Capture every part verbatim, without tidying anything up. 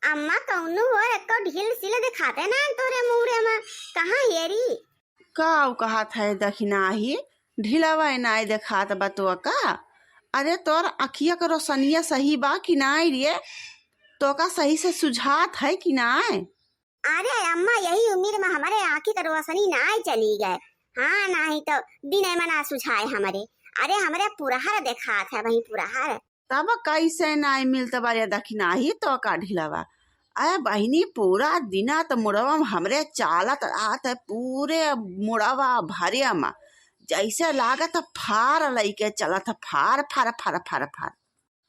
अम्मा, कौनो हो, एको ढील सिल देखाते ना तोरे मूड़े मा, कहाँ हेरी? काउ कहत है दखिनाही, ढिलवा नाई देखात बा तोका? अरे तोर अखिया के रोशनिया सही बा कि नाई रे? तोका सही से सुझात है कि नाई? अरे अम्मा, यही उमिर मा हमरे आँखी के रोशनी नाई चली गए। हाँ, नाहीं तो दिने मा ना सुझाए हमरे। अरे हमरे पुरहर देखात है, वही पुरहर। तब कैसे नाई मिलत बा रे दखिनाही तोका ढिलवा? अरे बहिनी, पूरा दिना त मुड़वा मा हमरे चालत रहत है, पूरे मुड़वा भरे मा जैसे लागत है फार लइके चलत है, फार, फार, फार, फार, फार।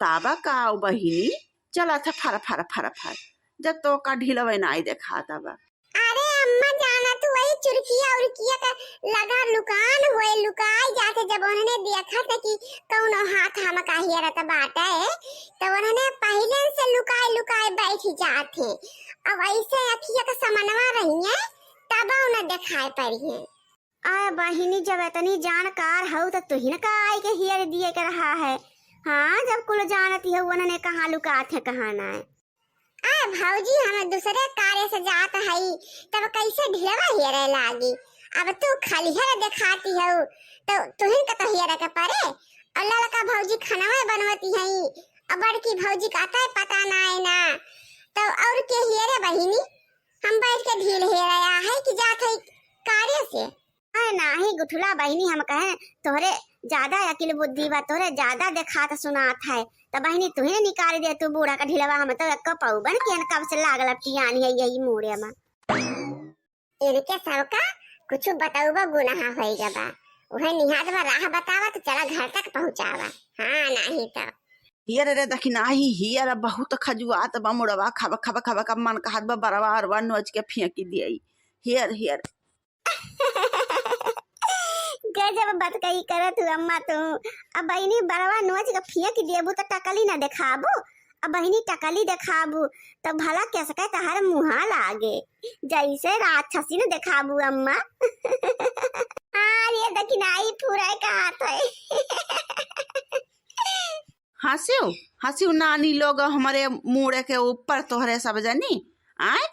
तब का ओ बहिनी, चलत है फर फर फर फर, जब तोका ढिलवे नाई देखात बा। अरे अम्मा, जानत हू वही चुरकिया उरकिया का लगा लुकान होए, लुकाई जात है। जब उन्हने देखत है कि कौनो हाथ हमका हेरत बाटे, तो उन्हने पहिले से लुकाए लुकाए बैठ जात है। अब ऐसे अखिया का समनवा रही है, तब उन्हें देखाए पड़ी है। अरे बहिनी, जब इतनी जानकार हऊ त तुहिन का आई के हेर दिए के रहा है। हाँ, जब कुल जानती हऊ उन्हने कहाँ लुकात है, कहाँ नाई। अरे भौजी, हम दूसरे कार्य से जात हई, तब कैसे ढिलवा हेरे लागी? अब तू खलिहर देखाती हऊ, तो तुहिन का तो हेरे के परे। और ललका भौजी खनवे बनवती हई, और बड़की भौजी का अतः पता नाई ना, तो और के हेरे बहिनी? हम बैठ के ढील हेरे आ है कि जात है कार्य से? अरे नाही गुठुला बहिनी, हम कहे तोहरे ज्यादा अकिल बुद्धि बा, तोहरे ज्यादा देखात सुनात है, त बहिनी तुही ने निकाल दे तू बूढ़ा का ढिलवा, हम तो एक पौबन के कब से लागल पियानी है यही मूड़े मा। इनके सबका कुछ बतौबा गुनाह होई गबा, उहे निहात बा राह बतावा तो चला घर तक पहुँचावा। हाँ, नाही तो। हियर रे दखिनाही, हियर बहुत खजुआत बा मुड़वा, खब खब खब खब मन कहत बा बरवा अरवा नोच के फेंकी दियई। हियर, हियर। गजब बतकही करत हू अम्मा तू। अब बहिनी बरवा नोच के फेंक देबू त टकली न देखाबू। अब बहिनी टकली देखाबू त भला कैसे कहे तहर मुहा लागे, जैसे राक्षसी न देखाबू अम्मा। हाँ, ये दखिनाही पूरा कहत है। हँसियो, हँसियो नानी लोग हमरे मूड़े के ऊपर तोहरे सब जनी। आय,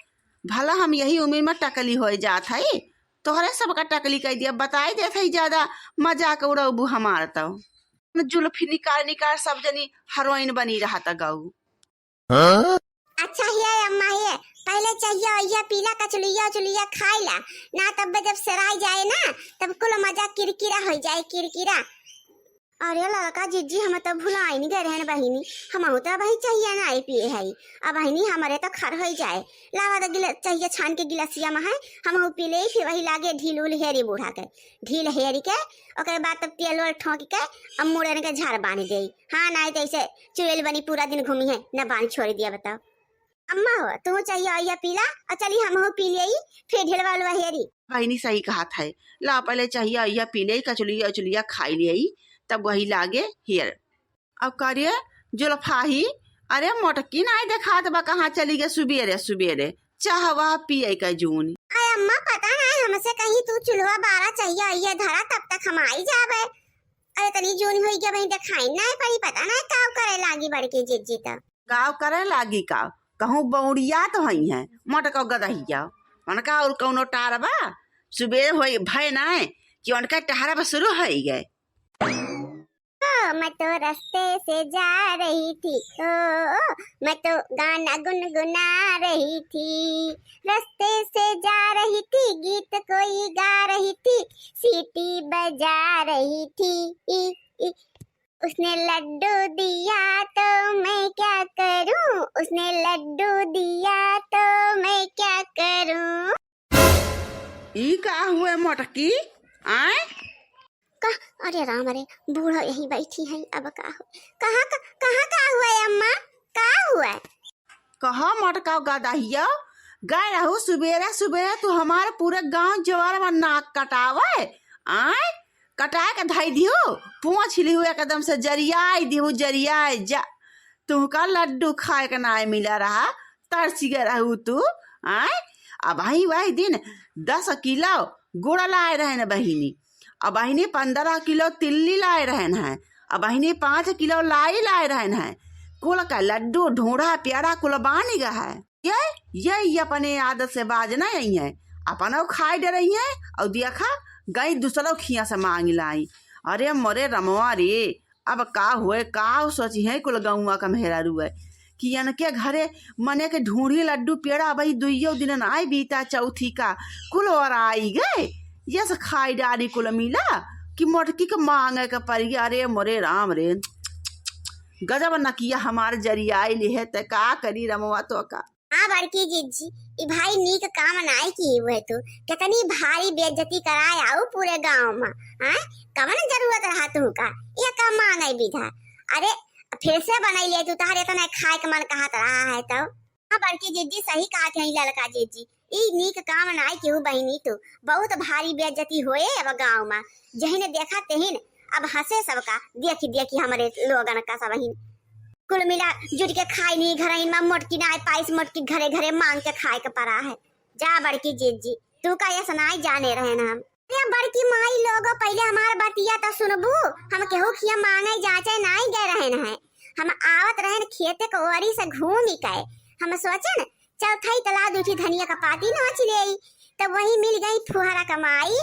भला हम यही उमिर मा टकली होए जात हई, तोहरे सबका टकली कह दिया, बताई देत हई ज्यादा मजाक उड़ौबू हमार तौ। जुल्फी निकाल निकाल सब जनी हीरोइन बनी रहत गऊ। हाँ? अच्छा हिया अम्मा हिया, पहले चाहिया ओइया पीला, कचलुइया उचलुइया खाइला, ना तब जब सेराई जाए ना, तब कुल मजा किरकिरा हो जाए, किरकिरा। अरे ललका जिज्जी, हम तो भुलाइन गए रहन बहिनी, हमहू तो अबही चाहिया नाई पिए हई। अब बहिनी हमरे तो खर होई जाए, लावा तो गिला-, चाहिया छान के गिलासिया मा है, हमहू पी लेई, फिर वही लागे ढील उल हेरी बूढ़ा के, ढील हेरी के, ओकरे बाद तब तेल ओल ठोंक के अब मुड़न के झाड़ बांध देई। हाँ, नाई तो ऐसे चुड़ैल बनी पूरा दिन घूमी है, न बांध छोड़ दिया बताओ। अम्मा हो, तू चाहिया ओइया पीला, और चली हमहू पी लेई, फिर ढिलवा उलवा हेरी। बहिनी सही कहत है, ला पहले चाहिया ओइया पी लेई, कचलुइया उचलुइया खाई लेई, तब वही लागे हेर। अब करे जुल्फाही, अरे मोटकी नाई देखात बा, कहाँ चली गए सुबेरे सुबेरे, चाहवा पिए के जून। अरे अम्मा, पता नाई हमसे कहीं तू चूल्हा बारा चाहिया ओइया धरा, तब तक हम आई जाबे। अरे तनी जून होई गया, वहीं देखाई नाई पड़ी, पता नाई काव करे लागी बड़की जिज्जी त। काव करे लागी काव, कहूँ बौड़िया तो हई है, मोटका गदहिया। उनका और कौनो टार बा? सुबेर होई भय नाई कि उनका टहरब शुरू होई गए। ओ, मैं तो रस्ते से जा रही थी, ओ, ओ, मैं तो गाना गुनगुना रही थी, रस्ते से जा रही थी, गीत कोई गा रही थी, सीटी बजा रही थी। ई, ई, उसने लड्डू दिया तो मैं क्या करूं, उसने लड्डू दिया तो मैं क्या करूं। ई का हुए मोटकी? आय? का, अरे राम रे, बूढ़ा यही बैठी है, अब का हुए? कहाँ का, कहाँ का हुए अम्मा? का हुए? कहा मोटका गदहिया, गए रहू सुबेरे सुबेरे तू हमारे पूरे गांव जवार मा नाक कटावे, आय? कटाए के धई दिहू, पूछ लिहू एकदम से जरियाई दिहू, जरियाए जा। तुहका लड्डू खाए के नाय मिला रहा, तरसी गए रहू तू, आय? अबही वही दिन दस किलो गुड़ लाए रहन बहिनी, अबहिनी पन्द्रह किलो तिल्ली लाए रहन है, अबहिनी पाँच किलो लाई लाए रहन है। कुल का लड्डू, ढूंढा, प्यारा कुल बानी गा है। ये, ये, ये अपने आदत से बाज न आई है, अपनो खाए डरई है और देखा गई दूसरो खिया से मांग लाई। अरे मोरे रमवा रे, अब का हुए, का सोची है कुल गौवा का मेहरारू है कि इनके घरे मने के ढूंढी लड्डू पेड़ा, अबही दुइयो दिन नाय बीता चौथी का, कुल और आई गए, ये से खाई डारी कुल मिला कि मोटकी के मांगे के पड़ी। अरे मोरे राम रे, गजब नकिया हमार जरियाई लिहे, ते का करी रमवा तो का। हाँ बड़की जिज्जी, ई भाई नीक काम नाय की हुए तू, कितनी भारी बेइज्जती कराए आऊ पूरे गांव में। हाँ, कवन जरूरत रहा तू का, ये का मांगे विधा? अरे फिर से बनाई ले तू, तहरे तो नहीं खाए के मन कहत रहा है तो। हाँ बड़की जिज्जी, सही कहा थे ललका जिज्जी, ई नीक काम नाय केहू बहिनी तू, बहुत भारी बेइज्जती होए अब गांव में, जहिन देखा तेहिन अब हंसे सबका, देखी देखी हमरे लोगन का सबहिन। कुल मिला जुट के खाई नहीं घर में, मोटकी नाय पाइस, मोटकी घरे घरे मांग के खाए के पड़ा है। जा बड़की जिज्जी, तू का ऐसा नाय जाने रहे ना हम। अरे बड़की माई लोगो, पहले हमार बतिया तो सुनबू। हम केहू खिया मांगे जाचे नाई गए रहन है, हम आवत रहन खेते के ओरी से घूम के। हम सोचन चौथाई तला दूठी धनिया का पाती नोच ले, तब वही मिल गई फुहरा का माई।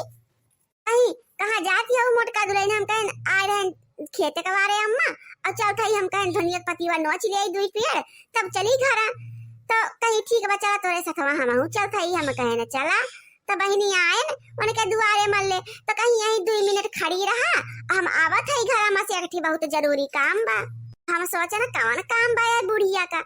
कहीं कहाँ जाती हो मोटका दुल्हन? हम कहन आए रहन खेते के बारे अम्मा, और चौथाई हम कहन धनिया का पतिवा नोच ले दुई पेड़, तब चली घरा। तो कहीं ठीक बा, चला तोरे सथवा हमहू चौथाई। हम कहन चला। तो बहिनी आएन, उनके दुआरे मल्ले, तो कहीं यहीं दुई मिनट खड़ी रहा, हम आवत है घर में से, एक ठी बहुत जरूरी काम बा। हम सोचन कवन काम बा ये बुढ़िया का,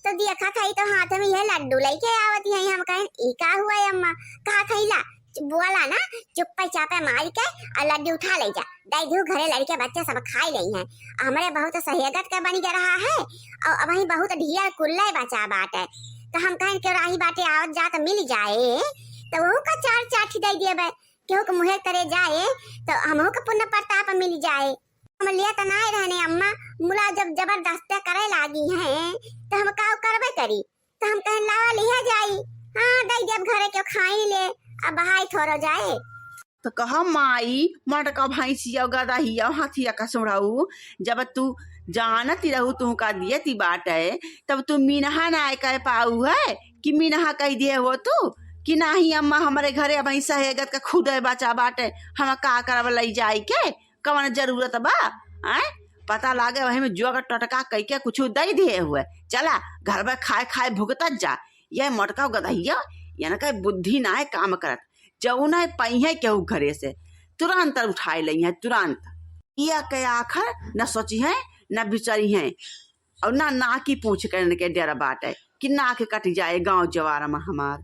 तो देखत है तो हाथ में ये लड्डू लेके आवत है। हम कहन ई का हुआ है अम्मा? कहा खैला बोला ना, चुप्पे चापे मार के और लड्डू उठा ले जा, दे दू घरे लड़के बच्चे सब खाई ले हैं। हमरे बहुत सहेगत के बन गया रहा है और अबही बहुत ढेर कुल्ले बचा बाटे। तो हम कहन के राही बाटे आवत जात मिल जाए, तो वहू का चार चाठी दे दिए बे, केहू के मुँहे तरे जाए, तो हमहू के पुण्य प्रताप मिल जाए। हम लिया तो नाय रहने अम्मा, मुला जब जबरदस्ती करे लागी हैं, तो हम का करबे करी? तो हम कहन लावा लिया जाई। हाँ, दे देब घरे के खाई ले, अब बहाई थोरो जाए। तो कह माई, मोटका भैंसिया गदहिया हथिया का सुढ़ऊ, जब तू जानत रहू तू का दियती बाटे, तब तू मिनहा ना कह पाऊ है कि मिनहा कह दिए हो तू कि नाही अम्मा हमरे घरे अबही सहेगत का खुदे बचा बाटे, हम का करब लई जाई के? कवन जरूरत बा? आय, पता लागे वही में जोग टटका कई के कुछ दे दिए हुए। चला घर में खाए खाए भुगतत जा। ये मोटका गदहिया, इनके बुद्धि नाय काम करत, जौन है पइहे केहू घरे से तुरंत उठाए लई है, तुरंत। ये के आखर न सोची है, न बिचारी है, और ना नाकी पूछ के इनके डर बाटे कि नाक कट जाए गांव जवार में हमार।